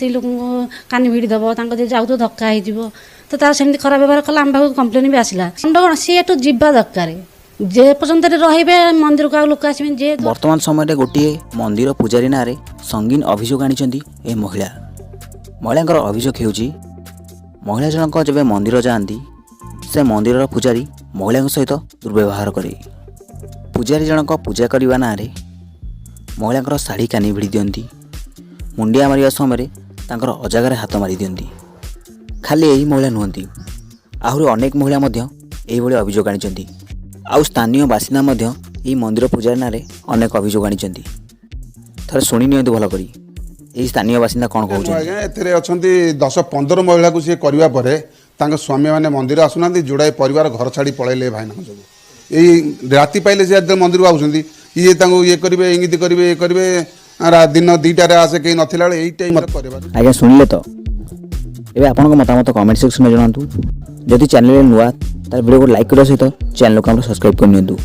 ସ୍ତ୍ରୀ ଲୋକଙ୍କୁ କାନି ଭିଡ଼ି ଦେବ, ତାଙ୍କ ଯେ ଯାଉଥିବ ଧକ୍କା ହେଇଯିବ। ତ ତାର ସେମିତି ଖରାପ ବ୍ୟବହାର କଲା। ଆମ ପାଖକୁ କମ୍ପ୍ଲେନ୍ ବି ଆସିଲା। ଖଣ୍ଡ କ'ଣ, ସିଏ ଏଠୁ ଯିବା ଦରକାର। ଯେ ପର୍ଯ୍ୟନ୍ତ ଏଠି ରହିବେ, ମନ୍ଦିରକୁ ଆଉ ଲୋକ ଆସିବେନି ଯେହେତୁ। ବର୍ତ୍ତମାନ ସମୟରେ ଗୋଟିଏ ମନ୍ଦିର ପୂଜାରୀ ନାଁରେ ସଙ୍ଗୀନ ଅଭିଯୋଗ ଆଣିଛନ୍ତି ଏ ମହିଳା। ମହିଳାଙ୍କର ଅଭିଯୋଗ ହେଉଛି, ମହିଳା ଜଣକ ଯେବେ ମନ୍ଦିର ଯାଆନ୍ତି, ସେ ମନ୍ଦିରର ପୂଜାରୀ ମହିଳାଙ୍କ ସହିତ ଦୁର୍ବ୍ୟବହାର କରେ। ପୂଜାରୀ ଜଣକ ପୂଜା କରିବା ନାଁରେ ମହିଳାଙ୍କର ଶାଢ଼ୀ କାନି ଭିଡ଼ି ଦିଅନ୍ତି, ମୁଣ୍ଡିଆ ମାରିବା ସମୟରେ ତାଙ୍କର ଅଜାଗାରେ ହାତ ମାରି ଦିଅନ୍ତି। ଖାଲି ଏହି ମହିଳା ନୁହନ୍ତି, ଆହୁରି ଅନେକ ମହିଳା ମଧ୍ୟ ଏହିଭଳି ଅଭିଯୋଗ ଆଣିଛନ୍ତି। ଆଉ ସ୍ଥାନୀୟ ବାସିନ୍ଦା ମଧ୍ୟ ଏହି ମନ୍ଦିର ପୂଜାରୀ ନାଁରେ ଅନେକ ଅଭିଯୋଗ ଆଣିଛନ୍ତି। ଥରେ ଶୁଣି ନିଅନ୍ତୁ ଭଲ କରି, ଏହି ସ୍ଥାନୀୟ ବାସିନ୍ଦା କ'ଣ କହୁଛନ୍ତି। ଆଜ୍ଞା, ଏଥିରେ ଅଛନ୍ତି 10-15 ମହିଳାକୁ ସିଏ କରିବା ପରେ ତାଙ୍କ ସ୍ୱାମୀମାନେ ମନ୍ଦିର ଆସୁନାହାନ୍ତି। ଯୋଡ଼ାଏ ପରିବାର ଘର ଛାଡ଼ି ପଳେଇଲେ ଏ ଭାଇନାଙ୍କ ଯୋଗୁଁ। ଏଇ ରାତି ପାଇଲେ ସେ ଯେତେବେଳେ ମନ୍ଦିରକୁ ଆସୁଛନ୍ତି, ଇଏ ତାଙ୍କୁ ଇଏ କରିବେ, ଇଙ୍ଗିତ କରିବେ, ଇଏ କରିବେ, ଦିନ 2ଟାରେ ଆସେ, କେହି ନଥିଲା ବେଳେ ଏଇ ଟାଇମ୍ରେ କରିବା। ଆଜ୍ଞା, ଶୁଣିଲେ ତ? ଏବେ ଆପଣଙ୍କ ମତାମତ କମେଣ୍ଟ ସେକ୍ସନରେ ଜଣାନ୍ତୁ। ଯଦି ଚ୍ୟାନେଲରେ ନୂଆ, ତାହେଲେ ଭିଡ଼ିଓକୁ ଲାଇକ୍ କରିବା ସହିତ ଚ୍ୟାନେଲକୁ ଆମର ସବସ୍କ୍ରାଇବ୍ କରିନିଅନ୍ତୁ।